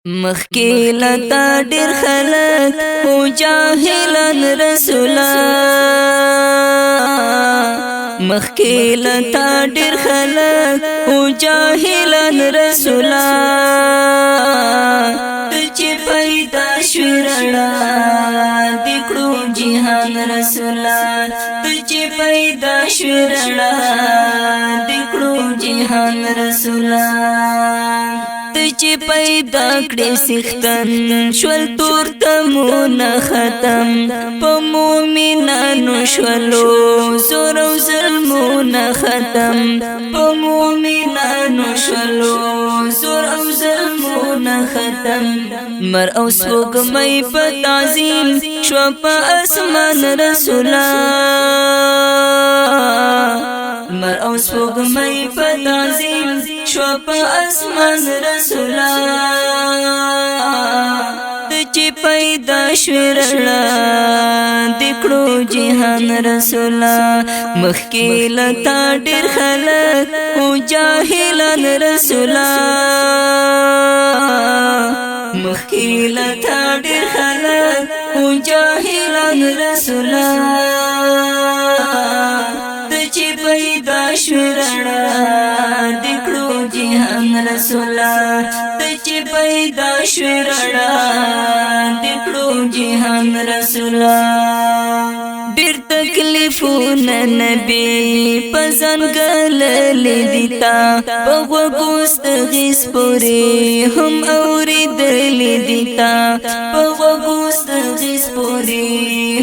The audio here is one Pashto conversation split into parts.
مخکې لتا ډېر خلک او جاهلان رسولا، مخکې لتا ډېر خلک او جاهلان رسولا، چې پیدا شوې رڼا د کړو جهان رسولا، چې پیدا شوې رڼا د کړو جهان رسولا، چې پیدا کړې سختن شول تور تمونه ختم، په مؤمنانو شولو زور او ظلمونه ختم، په مؤمنانو شولو زور او ظلمونه ختم، مر او سپوږمۍ په تعظیم شو په اسمان رسولا، مر او سپوږمۍ په تعظیم شو په اسمان رسولا، چې پیدا شوې رڼا د کړو جهان رسولا، مخکې لتا ډېر خلک او جاهلان رسولا، مخکې لتا ډېر خلک او جاهلان رسولا، چې پیدا شوې رڼا د کړو جهان رسولا، چې پیدا شوې رڼا د کړو جهان رسولا، ډېر تکلیفونه نبی په ځان ګللې دي تا، په غوږو ستغې سپورې هم اورېدلې دي تا، په غوږو ستغې سپورې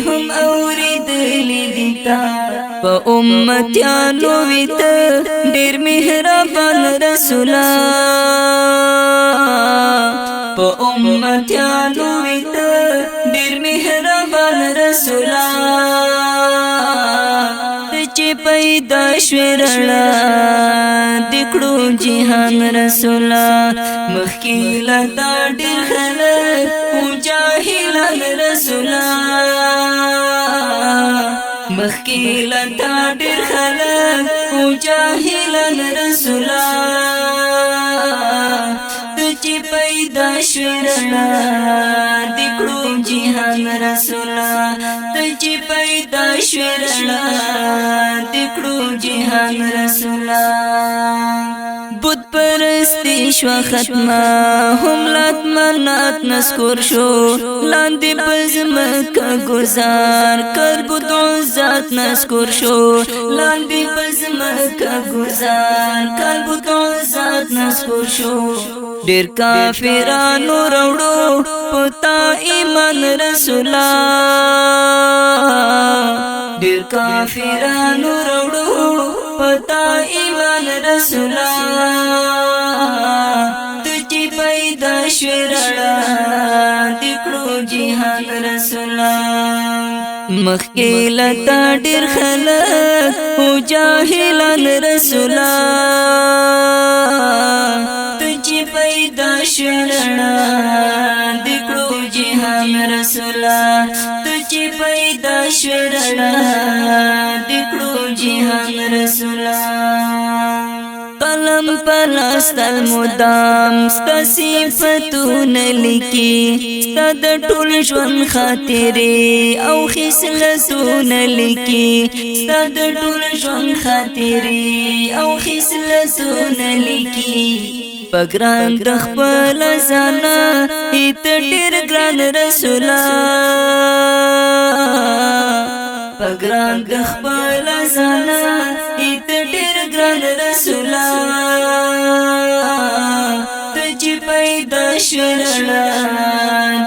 هم اورېدلې دي تا، په امتیانو ویته ډېر مهربان رسولا، په امتیانو ویته ډېر مهربان رسولا، چې پیدا شوې رڼا د کړو جهان رسولا، مخکې لتا ډېر خلک او جاهلان رسولا، مخکې لتا ډېر خلک او جاهلان رسولا، چې پیدا شوې رڼا د کړو جهان رسولا، چې پیدا شوې رڼا د کړو جهان رسولا، بت پرستی شو ختمه هم لات منات نسکور شو، لاندې پزمکه گزار کر بت ذات نسکور شو، لاندې پزمکه گزار کر بت ذات نسکور شو، ډېر کافرانو راوړو پتا ایمان رسولا، ډېر کافرانو راوړو پتا ایمان رسولا، ته چې پیدا شوې رڼا د کړو جهان رسولا، مخکې لتا ډېر خلک او جاهلان رسولا، ته چې پیدا شوې رڼا د کړو جهان رسولا، ته چې پیدا شوې رڼا د کړو جهان رسولا، قلم پلاستل مدام ستا صفتونه لیکي، ستا د ټول ژوند خاطرې او خصلتونه لیکي، ستا د ټول ژوند خاطرې او خصلتونه لیکي، په ګران د خپل ځانه ته ډېر ګران رسولا، په ګران د خپل ځانه ته ډېر ګران رسولا، ته چې پیدا شوې رڼا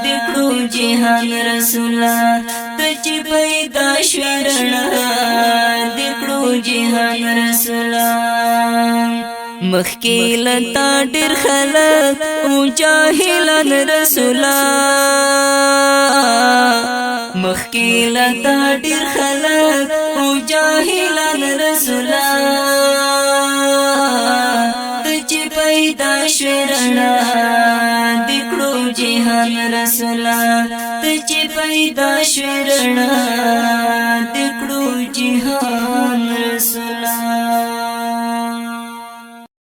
د کړو جهان رسولا، ته چې پیدا شوې رڼا د کړو جهان رسولا، مخکې لتا ډېر خلک او جاهلان رسولا، مخکې لتا ډېر خلک او جاهلان رسولا، ته چې پیدا شوې رڼا د کړو جهان رسولا، ته چې پیدا شوې رڼا د کړو جهان